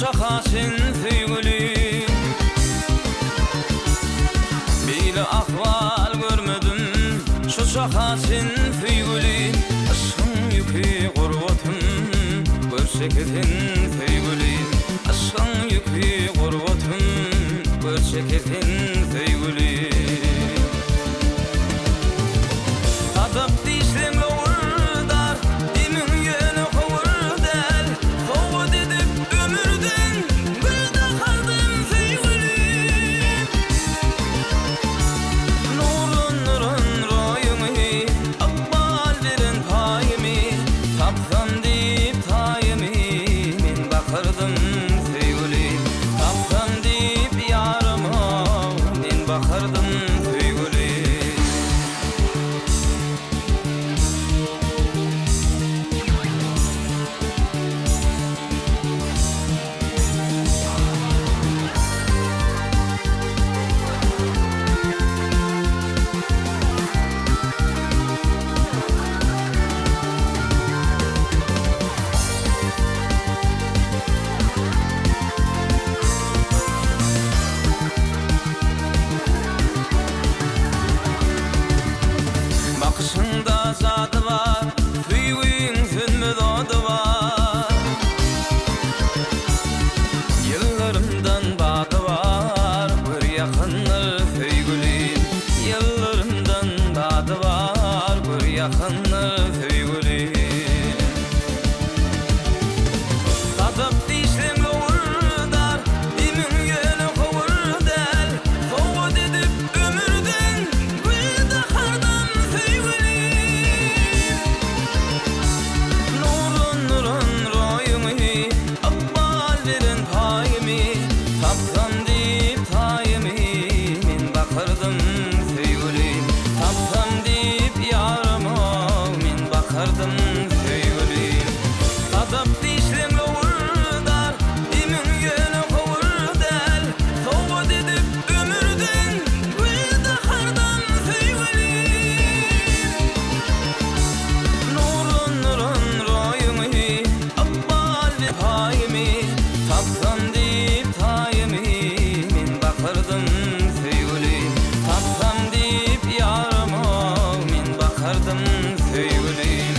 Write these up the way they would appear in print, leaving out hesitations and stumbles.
çaka çen söýgülim. Beýle ahwal görmedim şu çaka çen söýgülim. Yşgyň ýüki gurbatym gör çekesen söýgülim. Yşgyň ýüki gurbatym gör çekesen söýgülim. Sadap dişleň lowurdar, demiň ýöne howur däl. Sowgat edip ömürden gül dakardym söýgülim. Nurlandyran roýuňy, ykbal beren paýymy, Tapsam diýip taýymy, men bakardym söýgülim. Tapsam diýip ýaryma, men bakardym söýgülim. Bakyşyňda jady bar, söýgiň sönmez ody bar. Ýyllarymdan bady bar, gör ýakyndyr söýgülim. Ýyllarymdan bady bar, gör ýakyndyr söýgülim. Sadap dişleň lowurdar, demiň ýöne howur däl. Sowgat edip ömürden gül dakardam söýgülim. Nurlandyran roýuňy, ykbal beren paýymy, Tapsam diýip taýymy, men bakardym söýgülim. Tapsam diýip ýaryma, men bakardym söýgülim. Sadap dişleň lowurdar, demiň ýöne howur däl. Sowgat edip ömürden gül dakardam söýgülim. Nurlandyran roýuňy, ykbal paýymy, Tapsam diýip taýymy, men bakardym söýgülim. Tapsam diýip ýaryma, men bakardym söýgülim.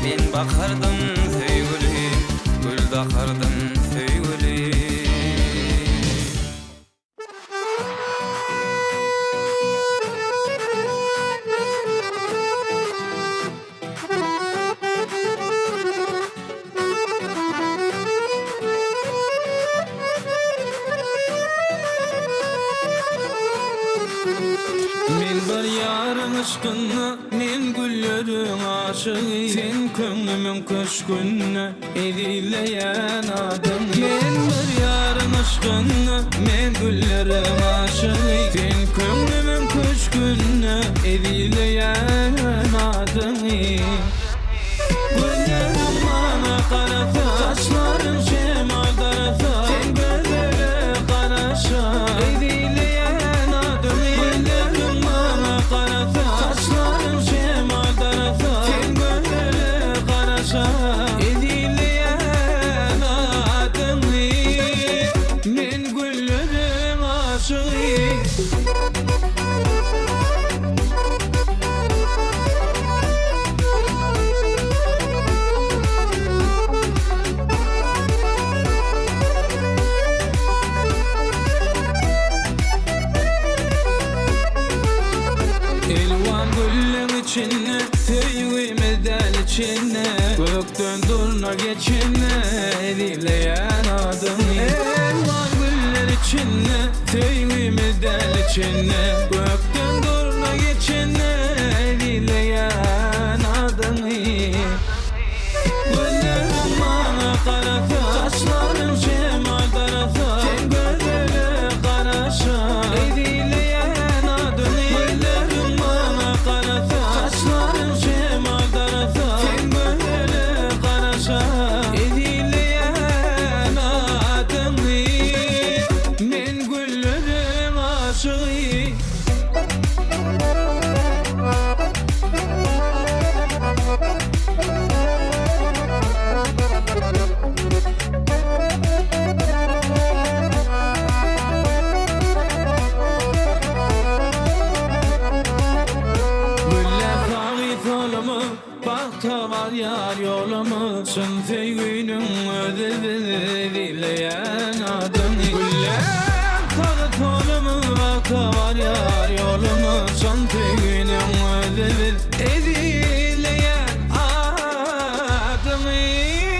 Men bakardym söýgülim, gül dakardym söýgülim. Men bir ýaryň yşkynda, men gülleriň aşygy. Sen köňlümiň köşgünde, ezizleýän adyňy. Men bir ýaryň yşkynda, men gülleriň aşygy. Sen köňlümiň köşgünde, ezizleýän adyňy. Gözleriň maňa garasa, saçlaryň şemal darasa, Sen gözele garaşa, ezizleýän adyňy. Gözleriň maňa garasa, saçlaryň şemal darasa, Sen gözele garaşa, ezizleýän adyňy. Men gülleriň aşygy. Elwan gülleň içinde, söýgimiz däl içinde, Gökden durna geçende, ezizleýän adyňy. Elwan güller içinde, söýgimiz däl içinde, Gökden durna geçende, ezizleýän adyňy. Gözleriň maňa garasa, saçlaryň şemal darasa, Sen gözele garaşa, ezizleýän adyňy. Gözleriň maňa garasa, saçlaryň şemal darasa, Sen gözele garaşa, ezizleýän adyňy. Men gülleriň aşygy. Çyn söýginiň özi biz Ezizleýän adyňy. Gülläp sary tolumyz Bagta barýar ýolumyz Çyn söýginiň özi biz Ezizleýän adyňy.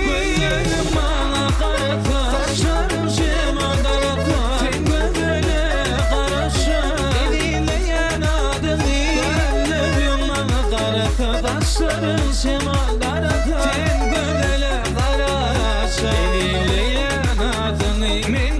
Gözleriň maňa garasa Saçlaryň şemal darasa Sen gözele garaşan Ezizleýän adyňy. Gözleriň maňa garasa Saçlaryň şemal darasa Sen gözele garaşan Ezizleýän adyňy.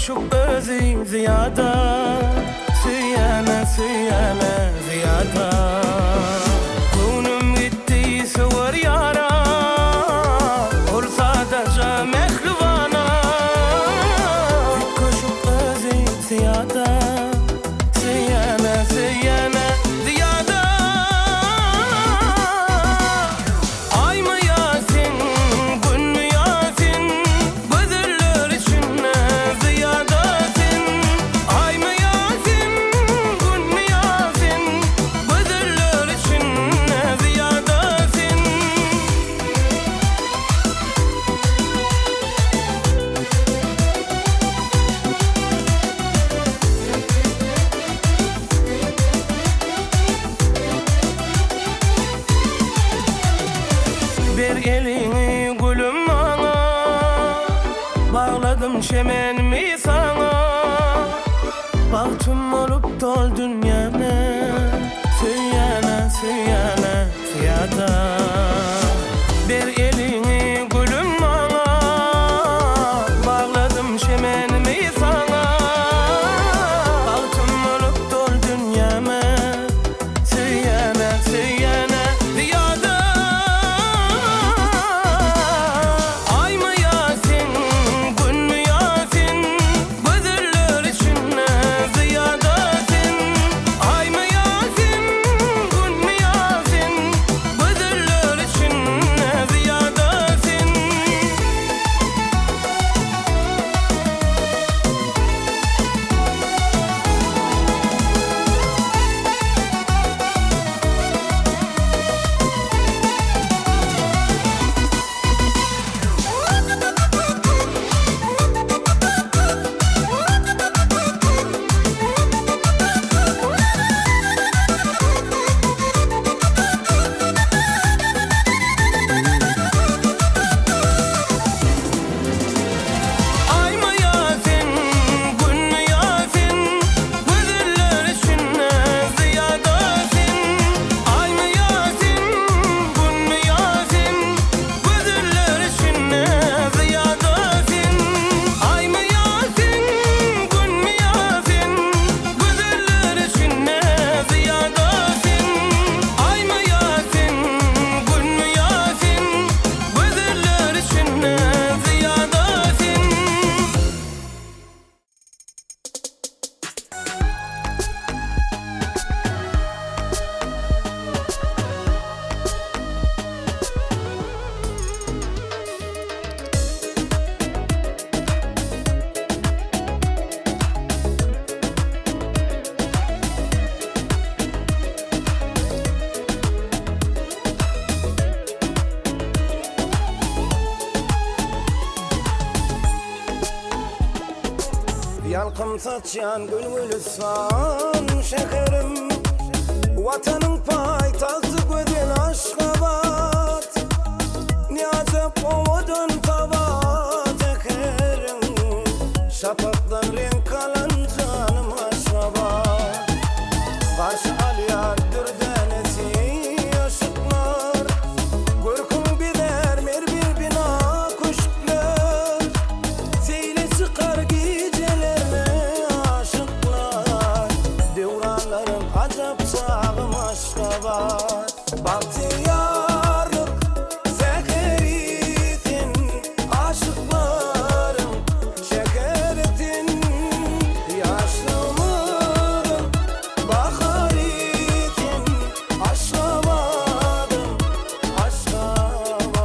Üýtgeşik özi zyýada Söýýäne söýýäne zyýada Göwnüm gitdi söwer ýara Ol sadaja mähribana Üýtgeşik özi zyýada Söýýäne söýýäne zyýada Aýmy ýa sen, Günmi ýa sen, Gözeller içinde zyýada sen. Aýmy ýa sen, Günmi ýa sen, Gözeller içinde zyýada sen. Ber eliňi gülüm maňa, Bagladym çemenimi saňa. Bagtym bolup dol dünýäme, Söýýäne, söýýäne zyýada. Ber eliňi gülüm maňa, Bagladym çemenimi saňa. Bagtym bolup dol dünýäme, Söýýäne, söýýäne zyýada. Aýmy ýa sen, Günmi ýa sen, Gözeller içinde zyýada sen. Aýmy ýa sen, Günmi ýa sen, Gözeller içinde zyýada sen. Aýmy ýa sen, Günmi ýa sen, Gözeller içinde zyýada sen. Aýmy ýa sen, Günmi ýa sen, Gözeller içinde zyýada sen. Aýmy ýa sen, Günmi ýa sen, Gözeller içinde zyýada sen. Aýmy ýa sen, Günmi ýa sen, Gözeller içinde zyýada sen. Ýalkym saçýan gül-gülistan şäherim, Watanyň paýtagty gözel Aşgabat. Ne ajap owadan tabat äheriň, Şapakdan reňk alan janym Aşgabat. Garşy alýar dürdänesi yşyklar, Görküň bezär mermer bina köşkler. Seýle çykar gijelerine aşyklar, Döwranlaryň ajap çagym Aşgabat. Bagtyýarlyk säheri sen, Aşyklaryň şäheri sen. Ýaşlygymyzyň bahary sen, Aşgabadym, Aşgabat.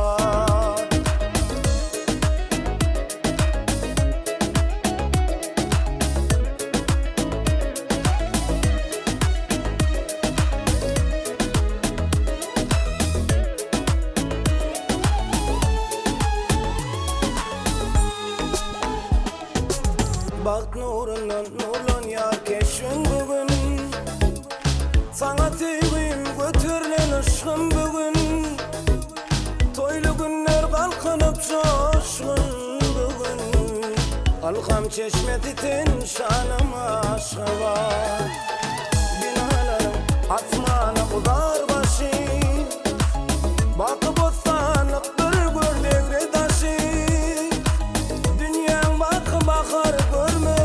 Bagt nurundan nurlanýar keşbiň bu gün, Saňa söýgim göterilen yşgym bu gün. Toýly günler galkynyp joşgun bu gün, Ylham çeşmesi sen şanym Aşgabat. Binalaryň asmana uzar başy, Baky bossanlykdyr gör degre daşy. Dünýäň baky bahar görme.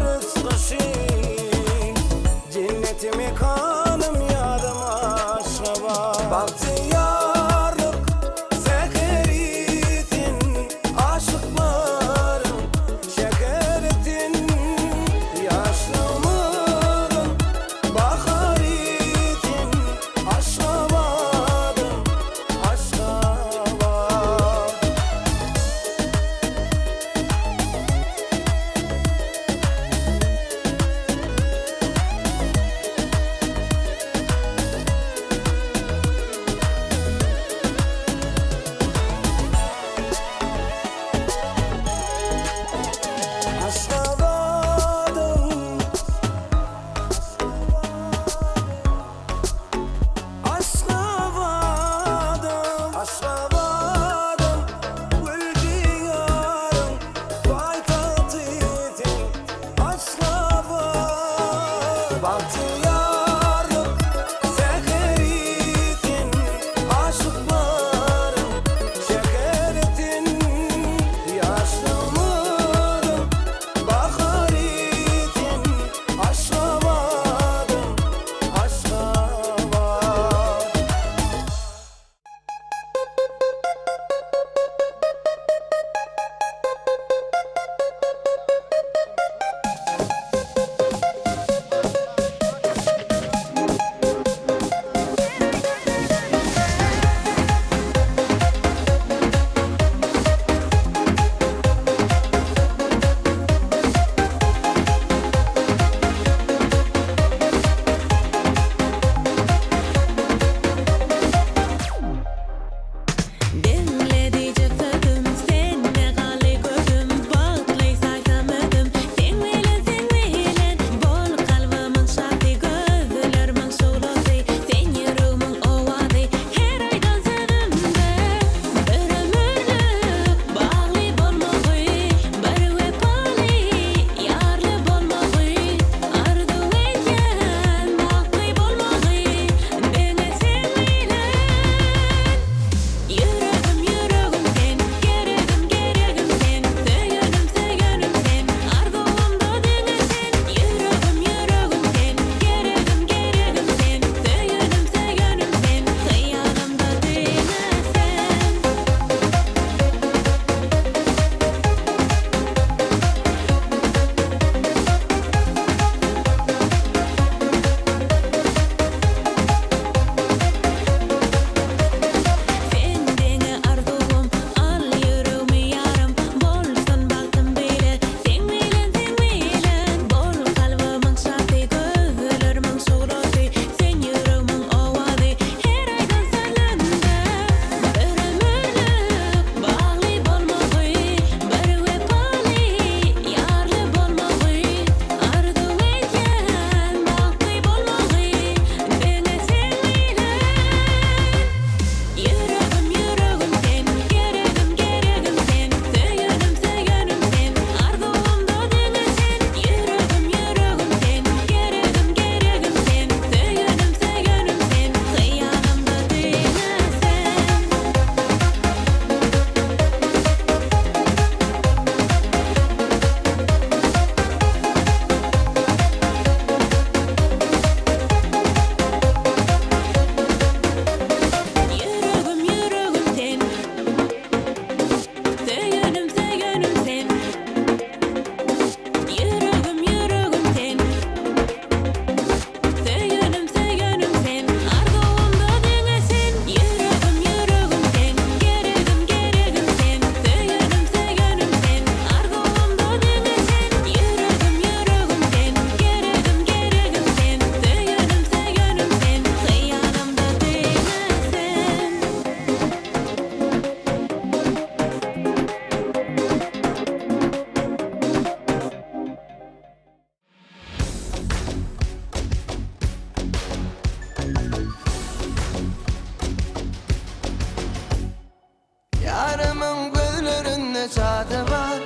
gözlerinde jady bar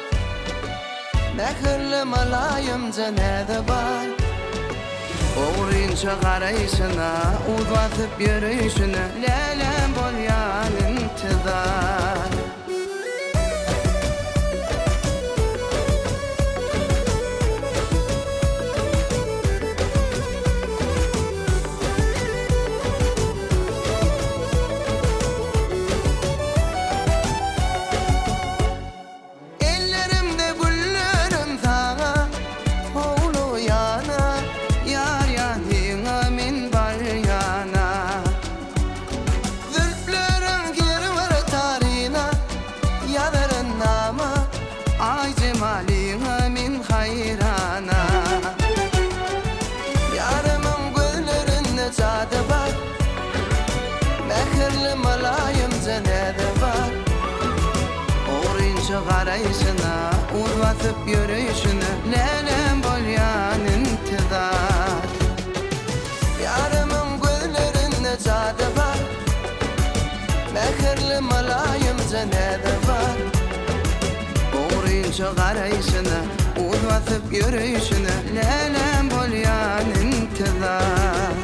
Mähirli mylaýymja näzi bar Ogrynça garaýşyna Uz basyp ýöreýşine Lälem bolýan intizar. Ellerimde güllerim saňa, howlugýana, Ýar ýanyňa men barýana. Zülpleriň her bir taryna ýazaryn nama, Aý jemalyňa men haýrana. Ýarymyň gözlerinde jady bar, Mähirli mylaýymja näzi bar. Ogrynça garaýşyna, uz basyp ýöreýşine Lälem bolýan intizar. Ýarymyň gözlerinde jady bar, Mähirli mylaýymja näzi bar. Ogrynça garaýşyna, uz basyp ýöreýşine Lälem bolýan intizar.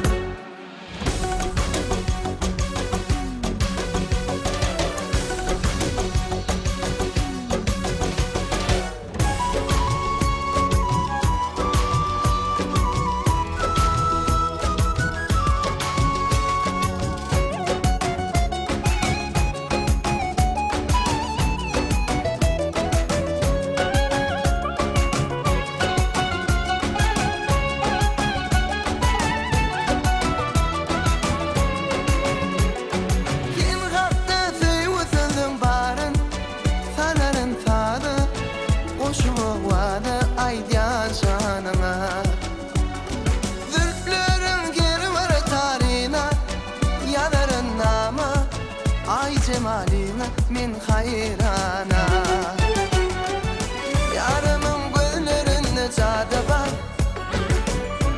Sen hakda söýgi sözüň baryn, Salaryn saza, goşup owaza aýdýan şanyňa. Zülpleriň her bir taryna ýazaryn nama, Aý jemalyňa men haýrana. Ýarymyň gözlerinde jady bar,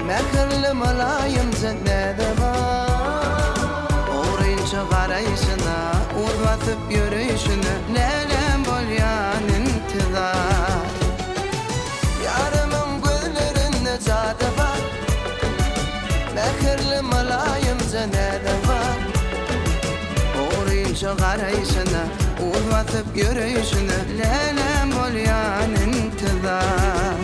Mähirli mylaýymja näzi bar. Ogrynça garaýşyna, uz basyp ýöreýşine Lälem bolýan intizar. Ýarymyň gözlerinde jady bar, Mähirli mylaýymja näzi bar. Ogrynça garaýşyna, uz basyp ýöreýşine Lälem bolýan intizar.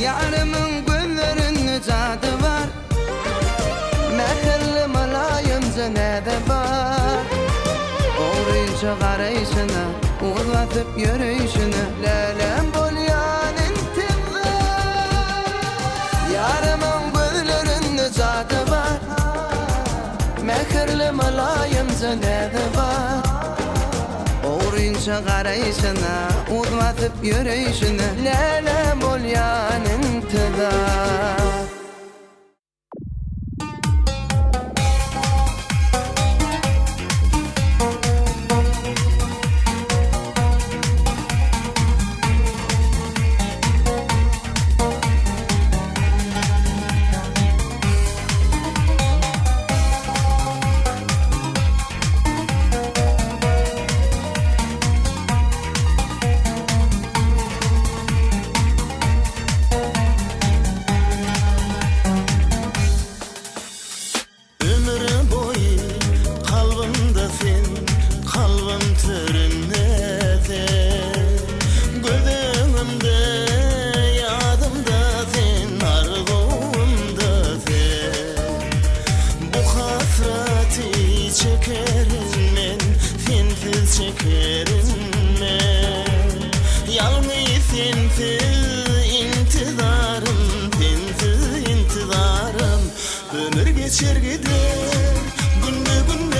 Ýarymyň gözlerinde jady bar, Mähirli mylaýymja näzi bar. Ogrynça garaýşyna, uz basyp ýöreýşine Lälem bolýan intizar. Ýarymyň gözlerinde jady bar, Mähirli mylaýymja näzi bar. Ogrynça garaýşyna, uz basyp ýöreýşine Lälem bolýan intizar. Ömür boýy kalbymda sen, kalbym töründe sen. Göz öňümde, ýadymda sen, arzuwymda sen. Bu hasraty çekerin men, sensiz çekerin men. Ýalňyz sensiz intizarym, sensiz intizarym. Ömür geçer gider, günbe-gün.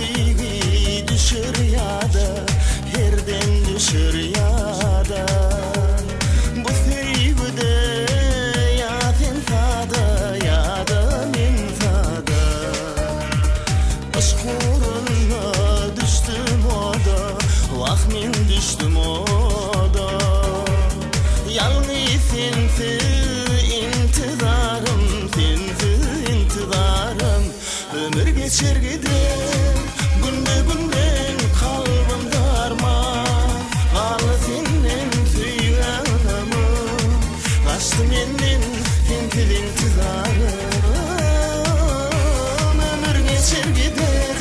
Söýgi düşer ýada, herden düşer ýada. Bu söýgüde ýa sen sada, ýa-da men sada. Yşk ugrunda düşdüm oda, wah men düşdüm oda. Ýalňyz sensiz intizarym, sensiz intizarym. Ömür geçer gider, günbe-günden kalbymda arman. Galdy senden söýgä ynamym, gaçdy menden sensiz intizarym. Ömür geçer gider,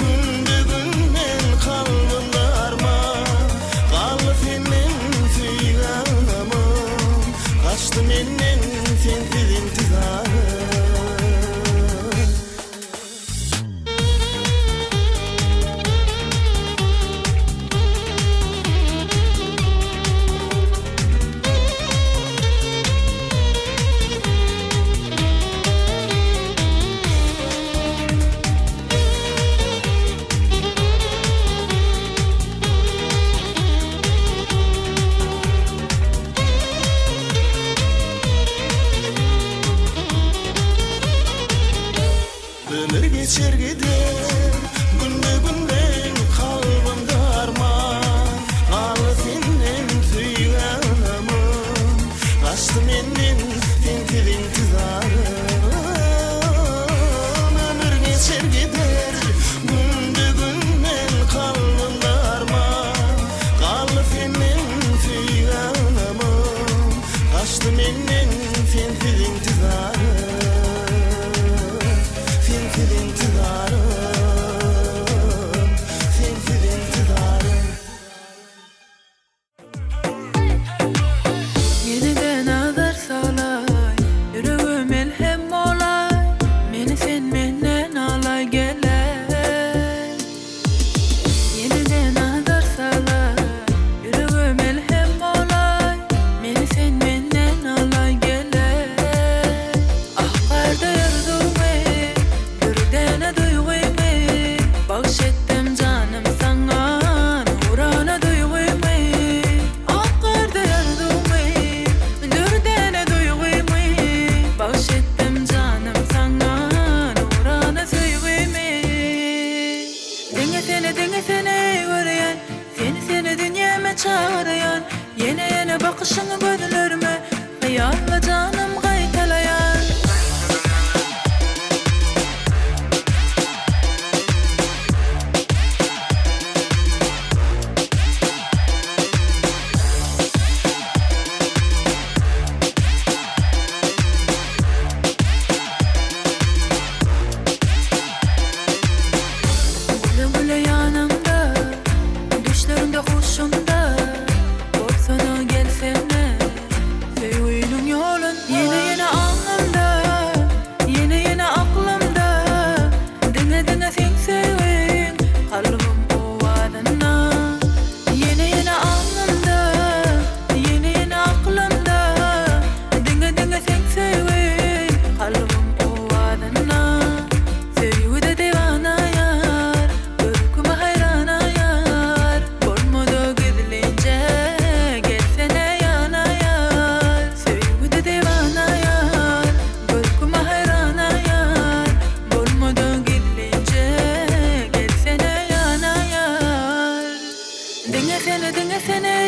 günbe-günden kalbymda arman. Galdy senden söýgä ynamym, gaçdy menden sensiz intizarym. Ömür geçer gider, günbe-günden kalbymda arman. Galdy senden söýgä ynamym, gaçdy menden sensiz intizarym. Ömür geçer gider, günbe-günden kalbymda arman. Galdy senden söýgä ynamym, gaçdy menden sensiz intizarym. Sensiz intizarym, sensiz intizarym. Ýene-de nazar salaý, ýüregime melhem bolaý, Meni sen menden alaý geleý. Ýene-de nazar salaý, ýüregime melhem bolaý, Meni sen menden alaý geleý. Ah garda ýüzümi, dürdäne duýgymy, Bagş etdim janym saňa, nurana duýgymy. Ak garda ýüzümi, dürdäne duýgymy, Bagş etdim janym saňa, nurana söýgümi. Diňe seni, diňe seni görýän, Seni, seni dünýäme çagyrýan, Ýene, ýene bakyşyň gözlerime, Hyýalla janym gaýtalaýan. Güle-güle ýanymda, düşlerimde huşumda, Bolsana gelsene, söýginiň ýolun. Ýene-ýene aňymda, ýene-ýene aklymda, Diňe-diňe seň söýgiň kalbym owazynda. Ýene-ýene aňymda, ýene-ýene aklymda, Diňe-diňe seň söýgiň kalbym owazynda. Söýgüde diwana ýar, görküme haýrana ýar, Bolmady gizlinje, gelsene ýana ýar. Söýgüde diwana ýar, görküme haýrana ýar, Bolmady gizlinje, gelsene ýana ýar. Diňe seni, diňe seni.